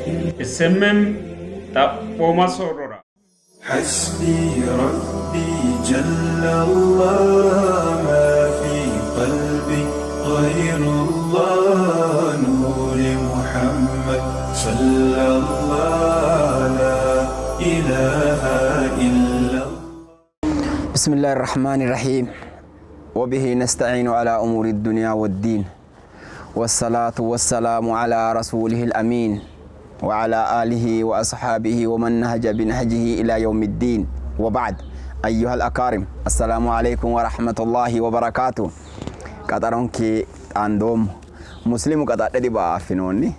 SMM xaphooma soorrora. حسبي ربي جل الله ما في قلبي غير الله نور محمد صلى الله لا إله إلا الله. بسم الله الرحمن الرحيم، وبه نستعين على أمور الدنيا والدين، والصلاة والسلام على رسوله الأمين وعلى آله وأصحابه ومن نهج بنهجه إلى يوم الدين، وبعد. أيها الأكارم، السلام عليكم ورحمة الله وبركاته. قطرونك عندهم مسلم قطر دي بافنوني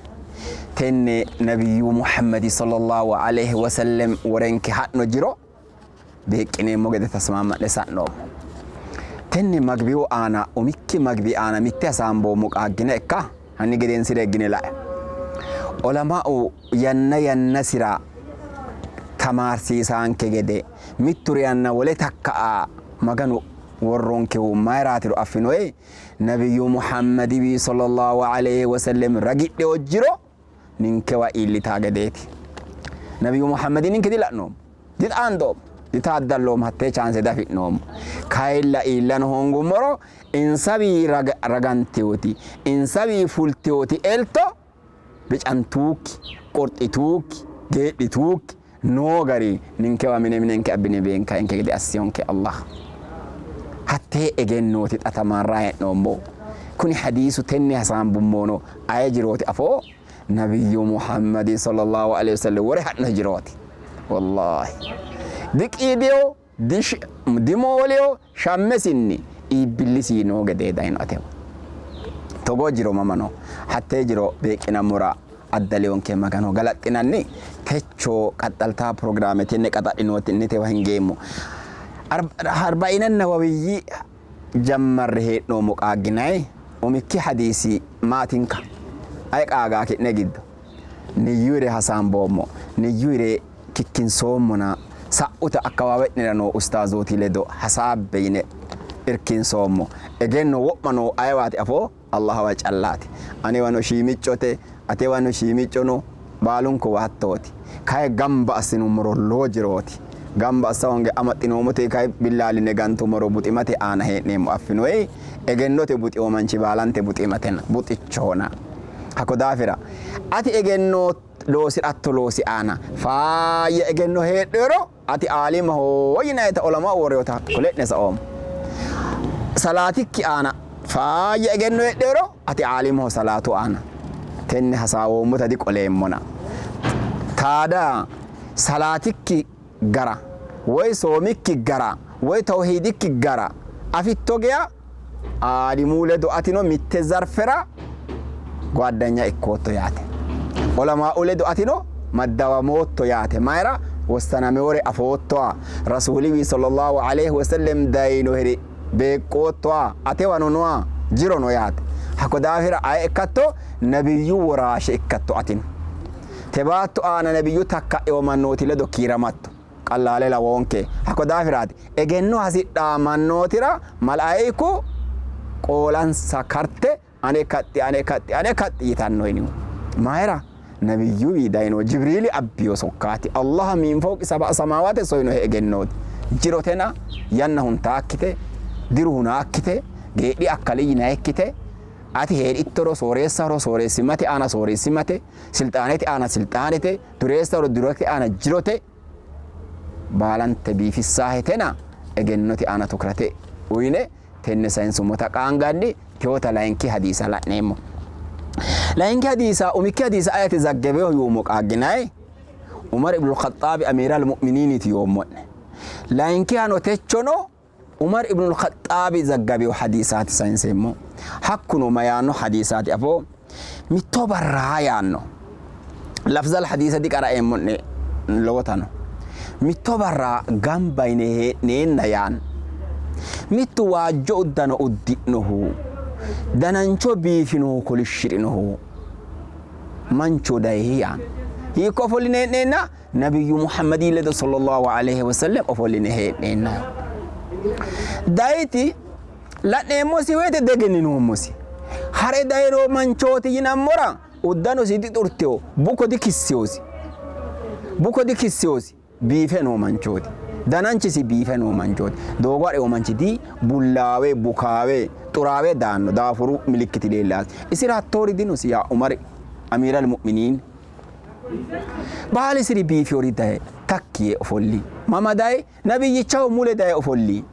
تن نبي محمد صلى الله عليه وسلم ورنك حق نجرو beeqqineemmo gede tasmaama'ne sa'noommo. Tenne magbiyu aana umikki magbi aana mitte hasaamboommo qaaggine ikka hanni gedensire eggine la'e. Olama'u yanna yannasira tamaarsiisaanke gede mitturi yanna wole takka'a Maganu worronkehu mayiraatiro affinoe Nabiyyu Muhammadiwi sallallahu alayhi wasallam ragidhe hojjiro ninkewa iillitaa gedeeti. Nabiyyu Muhammadi ninke dila'noommo, dixaandoommo, ditaaddalloommo, hattee chaanse diafi'noommo. Kayilla iillano hoongummoro insawii raganteoti, insawii fulteoti elto bicantuukki, qorxituukki, geedhituukki noo gari ninkewa mine minenke abbine beenkaenke gede assiyonke Allah. Hattee egennooti xa tamaarraa hee'noommo. Kuni hadiisu tenne hasaambummono aye jirooti afoo? Nabiyyu Muhammadi sallallahu alaihi wasallam wore ha'no jirooti. Wallahi. Diqiidiyo, dimooliyo, shammesinni iibbillisii noo gedee dayino atewa. Togoo jiro mama no? Hattee jiro beeqqinammora addaleyonke Magano galaxxinanni techo qaxxaltaa pirogiraame tenne qaxadhinotinitewa hingeemmo. Arba'ina Nawawiyyi jammarre hee'noommo qaagginayi? Umikki hadiisi maatinka? Ayi qaagaa ki'ne giddo? Niyyuire hasaamboommo, niyyuire kikkinsoommona sa'uta akkawaawe'nera noo ustaazooti ledo hasaabbe yine irkinsoommo. Egenno wo'ma noo ayewaati afoo? Allahawa callaati. Anewano shiimiccote, atewano shiimicco no, baalunkuwa hattooti. Kayi gamba assinummoro lowo jirooti. Gamba assa hoonge amaxxinoommote kayi billaaline gantummoro buximate aana hee'neemmo affinoyi. Egennote buxino manchi baalante buximatena, buxichohona. Hakko daafira ati egenno loosi'ratto loosi aana faayya egenno heedhuhero ati aalimaho yinannita olama worewota kule'ne saoommo. Salaatikki aana faayya egenno heedhuhero ati aalimaho salaatu aana. Tenne hasaawoommota diqoleemmona. Taada salaatikki gara woy soomikki gara woy tawhiidikki gara afitto geya aalimuu ledo atino mitte zarfera gwaddanya ikkootto yaate. Olamaa'u ledo atino maddawamootto yaate. Mayira? Wossanamewore afoottoha, Rasuuliwi sallallahu alayhi wasallam dayinoheri beeqqoottoha, atewano noha jiro no yaate. Hakko daafira aye ikkatto? Nabiyyu woraashe ikkatto atino. Te baatto aana nabiyyu takka'ewo mannooti ledo kiiramatto. Qallaale lawoonke. Hakko daafiraati egenno hasidhaa mannootira malaa'iku qoolansa karte ane kaxxi ane kaxxi ane kaxxi yitanno yinihu. Mayira? Nabiyyuwi dayino Jibriili abbiyo sokkaati. Allah min fawqi sab'a samaawaate soyinohe egennooti. Jirotena yanna huntaakkite, diru hunaakkite, geedhi akkali yinayikkite, ati heedhittoro sooreessahoro sooreessimmate aana sooreessimmate, silxaanete aana silxaanete, dureessahoro durote aana jirote, baalante biifissaahetena egennote aana tukrate uyine tenne sayinsummota qaanganni tewoota layinki hadiisa la'neemmo. Layinki hadiisa umikki hadiisa ayati zaggebeho yuummo qaagginayi? Umar ibn al-Khaxxaabi amiiral mu'miniiniti yoommo'ne. Layinkihano techono Umar ibn al-Khaxxaabi zaggabeho hadiisaati sayinseemmo. Hakkuno mayaanno hadiisaati afoo? Mitto barra yaanno. Lafzal hadiisa diqaraeemmo'ne lowotano. Mitto barra gamba yine hee'neenna yaanno. Mittu waajjo uddano uddi'nohu, danancho biifinohu kolishshi'rinohu mancho dayi yaanno. Hiikko ofolline hee'neenna? Nabiyyu Muhammadii ledo sallallahu alayhi wasallam ofolline hee'neenna. Dayiti la'neemmosi woyte degeninoommosi. Hare dayino manchooti yinammora Uddanosi dixurtino, buko dikissinosi. Buko dikissinosi, biife noo manchooti. Dananchisi biife noo manchooti. Doogo ha'rino manchi di bullaawe, bukaawe, xuraawe daanno daafuru milikkiti leellaasi. Isira hattoori dinosi yaa Umar Amiiral Mu'miniin. Baalisiri biifiyori daye takki yee ofolli. Mama daye? Nabiyyichaho mule daye ofolli.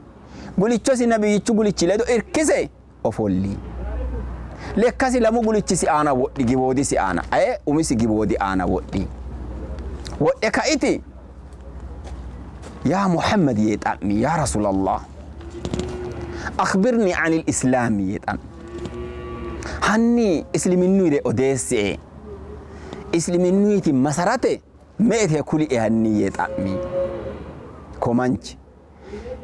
Gulichosi nabiyyichu gulichi ledo irkise ofolli. Lekkasi lamu gulichisi aana wodhi, giwoodisi aana, aye umisi giwoodi aana wodhi. Wodhe kaiti, Yaa Muhammad yee xa'mi, Yaa Rasulallah, akhbirni anil islaami yee xa'mi. Hanni isliminnuyire odeessie, isliminnuyiti masarate me'ete kulie hanni yee xa'mi. Ko manchi.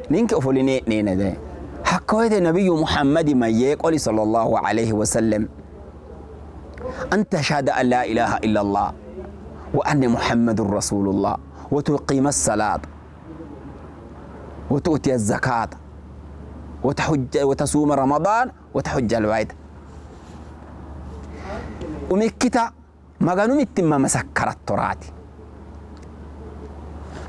Ninke ofolline hee'neena daye. Hakka woyte Nabiyyu Muhammadi mayyee qoli sallallahu alayhi wa sallam an tashhada an laa ilaaha illallah wa anna Muhammadun rasulullah wa tuqiima as-salaata wa tu'tiya az-zakaata wa tahujja wa tasuuma ramadaan wa tahujja al-bayta. Umikkita Maganu mittimma masakkarattoraati.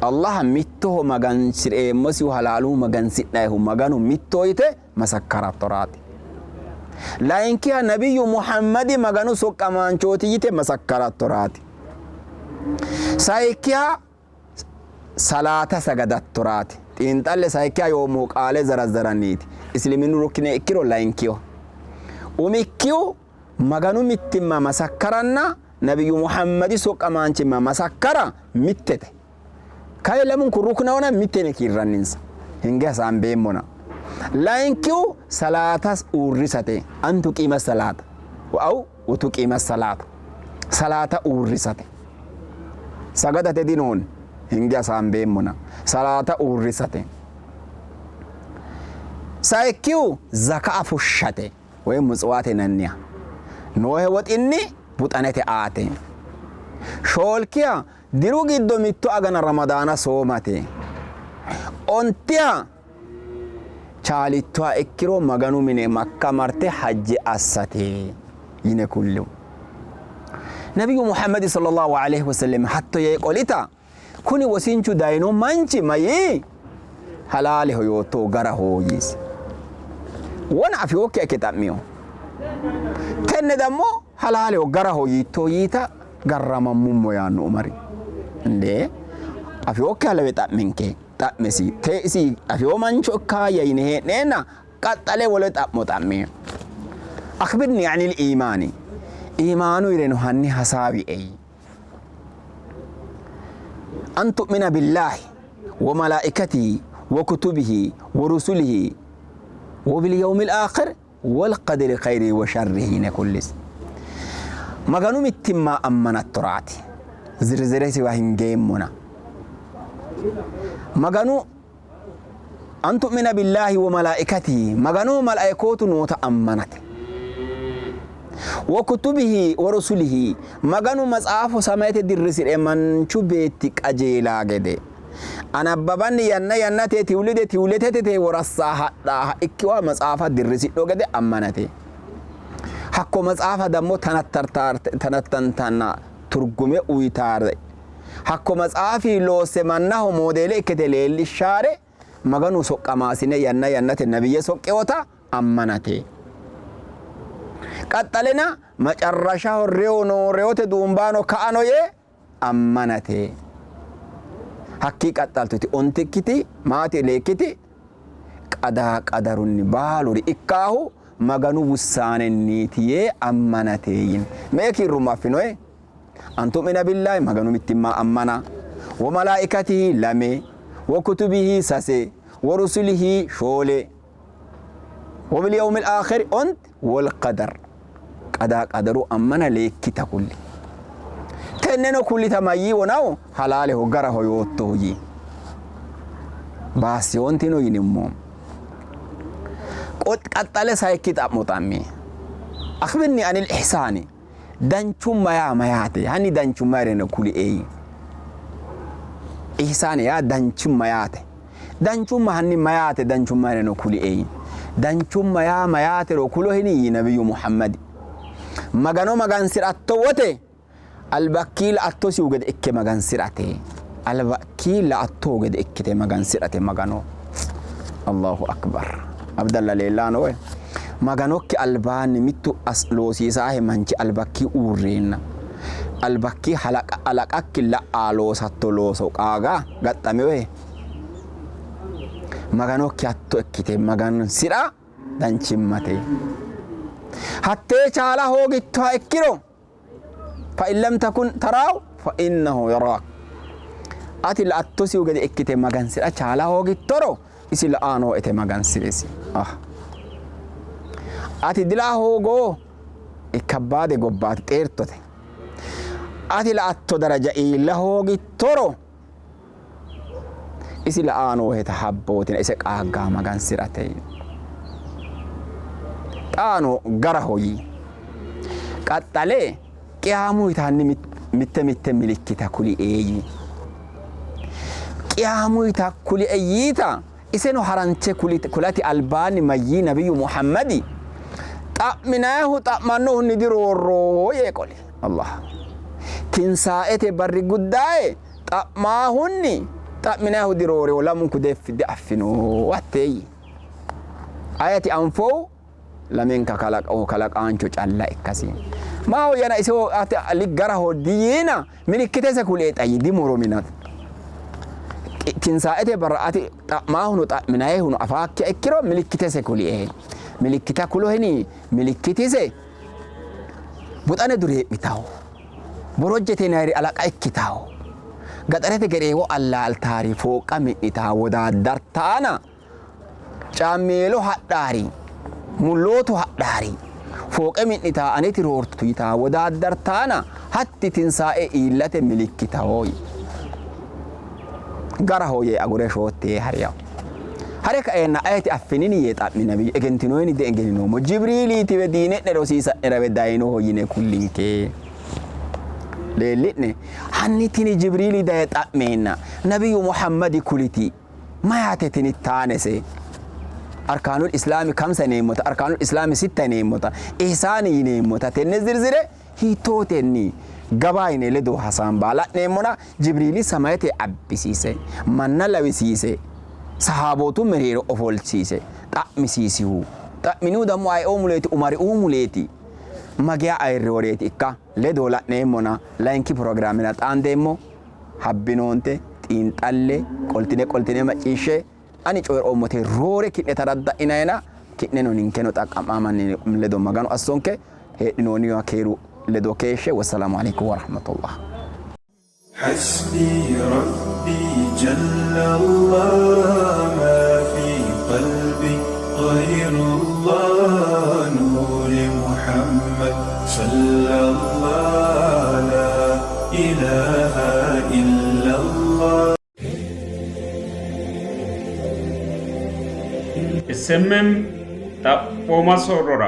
Allah mittoho magansi'reemmosihu halaalu magansi'nayihu Maganu mittoho yite masakkarattoraati. Layinkiha Nabiyyu Muhammadi Maganu soqqamaanchooti yite masakkarattoraati. Sayikkiha salaata sagadattoraati. Xiinxalle sayikkiha yoommohu qaale zarazzaranniiti. Isliminnu rukkine ikkiro layinkiho. Umikkihu Maganu mittimma masakkaranna Nabiyyu Muhammadi soqqamaanchimma masakkara mittete. Kayi lamunku ruknahona mitte yine kiirranninsa. Hinge hasaambeemmona. Layinkihu salaata uurrisate. An tuqiima salaata. Aw utuqiima salaata. Salaata uurrisate. Sagadate dinoonni. Hinge hasaambeemmona. Salaata uurrisate. Sayikkihu zaka'a fushshate. woy mutsuwaate yinanniha noohe woxinni buxanete aate. Shoolkiha diru giddo mitto agana Ramadaana soomate. Ontiha chaalittoha ikkiro Maganu mine Makka marte hajje assate yine kullihu. Nabiyyu Muhammadi sallallahu alaihi wasallam hatto yee qolita kuni wosinchu dayino manchi mayii? Halaaleho yoottohu garaho yiisi. Wona afiwokkiha ikke xa'miyo. Tenne dammo halaaleho garaho yiitto yiita garramammummo yaanno Umari. Indee afiwokkiha lawe xa'minke xa'mesi. Tee isi afiwo mancho ikkaayya yine hee'neenna qaxxale wole xa'mo xa'mi. Akhbirni anil iimaani. Iimaanuyireno hanni hasaawie yii. An tu'mina billaahi wa malaa'ikatihi wa kutubihi wa rusulihi wa bil yawmil aakhir wal qadri khayrihi wa sharrihi yine kullisi. Maganu mittimma ammanattoraati. Zirziresiwa hingeemmona. Maganu An tu'mina billaahi wa malaa'ikatihi, Maganoho malaa'ikootu noota ammanate. Wa kutubihi wa rusulihi, Maganu matsaafo samayete dirrisi're manchu beetti qajeelaa gede anabbabanni yanna yannate tiwulide tiwuletete worassaa hadhaaha ikkiwa matsaafa dirrisidho gede ammanate. Hakko matsaafa dammo tanattantanna turgume uyitaare Hakko maxaafi loosse mannaho moodeele ikkite leellishshaare Maganu soqqamaasine yanna yannate nabiyye soqqinota ammanate. Qaxxalena macarrashaho reyo no, reyote duumbaano ka'ano yee ammanate. Hakkii qaxxaltuti ontikkiti maati leekkiti qadaa qadarunni baaluri ikkaahu Maganu wussaanenniiti yee ammanate yini. Me''e kiirrummo affinoe? An tu'mina billaahi Maganu mittimma ammana, wo malaaikatihi lame, wo kutubihi sase, wo rusulihi shoole, wo bil yawmil aakhiri ont, wol qadar qadaa qadaru ammana leekkita kulli. Tenneno kullita mayyii wonawo halaaleho garaho yoottoho yii. Baassiyoontino yinimmo. Qaxxale sayikki xa'mo xa'mi. Akhbirni anil ihsaani Danchumma yaa mayaate? Hanni danchumma yereno kulie yii. Ihsaane yaa danchumma yaate. Danchumma hanni mayaate danchumma yereno kulie yii. Danchumma yaa mayaatero kulohini yii Nabiyyu Muhammadi. Magano magansi'ratto wote albakkii la'attosihu gede ikke magansi'rate. Albakkii la'attohu gede ikkite magansi'rate Magano. Allahu akbar. Abdalla leellaano woy Maganokki albaanni mittu loosiisaahe manchi albakkii uurreenna albakkii halaqakki la'aa loosatto looso qaaga gaxxamewe Maganokki hatto ikkite magansi'ra danchimmate. Hattee chaala hoogittoha ikkiro fa in lam takun taraahu fa innahu yaraak. Ati la'attosihu gede ikkite magansi'ra chaala hoogittoro isi la'aa nooete magansi'risi. Ah. Ati dilaa hoogoo ikkabbaade gobbaati xeertote. Ati la'atto daraja iilla hoogittoro Isi la'aa nooheta habbootina ise qaaggaa magansi'rate. Xaano garaho yii. Qaxxale qiyaamu yitanni mitte mitte milikkita kulie yii. Qiyaamu yita kulie yiita iseno haranche kulati albaanni mayyii nabiyyu Muhammadi xa'minayihu xa'mannohunni diroorro yee qoli. Allah. Tinsaa'ete barri guddaye xa'maahunni xa'minayihu diroorewo lamunku diaffino hattee yii. Ayeti anfohu lamenka kalaqaancho calla ikkasi. Maahoyyana iso ate garaho diyiina milikkitese kulie xa yii dimoromina. Tinsaa'ete barra ati xa'maahuno xa'minayihuno afaakkiha ikkiro milikkitese kulie. Milikkita kuloheni milikkitise buxane duree'mitawo. Borojjete yinayiri alaqa ikkitawo. Gaxarete ge'reewo allaaltaari fooqqa mi'nitaa wodaaddartaana caammeelo hadhaari mullootu hadhaari fooqe mi'nitaa aneti roortu yitaa wodaaddartaana hatti tinsae iillate milikkitawo. Garaho yee agure shootti yee hariyawo. Hare kaeenna ayeti affinini yee xa'mi nabiyyu egentinoyini diegenninoommo Jibriiliitiwe diine'ne rosiisa'nerawe dayinoho yine kullinke. Leelli'ne hanni tini Jibriili daye xa'meenna nabiyyu Muhammadi kuliti mayaate tini taanese arkaanul islaami kamsa yineemmota arkaanul islaami sitta yineemmota ihsaani yineemmota tenne zirzire Hiittootenni? Gabaa yine ledo hasaambaa la'neemmona Jibriili samayete abbisiise, manna lawisiise, sahaabootu mereero ofolsiise xa'misiisihu. Xa'minihu dammo ayeoo muleeti? Umariuu muleeti. Mageya ayirriworeeti ikka? Ledo la'neemmona layinki pirogiraamera xaandeemmo. Habbinoonte, xiinxalle, qoltine qoltine macciishshe. Ani coyi'roommote roore ki'ne taradda'inayina, ki'neno ninkeno xaqqa'maamanni ledo Maganu assonke. Heedhinoonniwa keeru ledo keeshshe. Wassalaamu aleykum warahmatullah. Hasbi Rabbi Jallallah ma fi qalbi ghayrullah nuri Muhammad sallallah la ilaha illallah. SMM Xaphooma soorrora.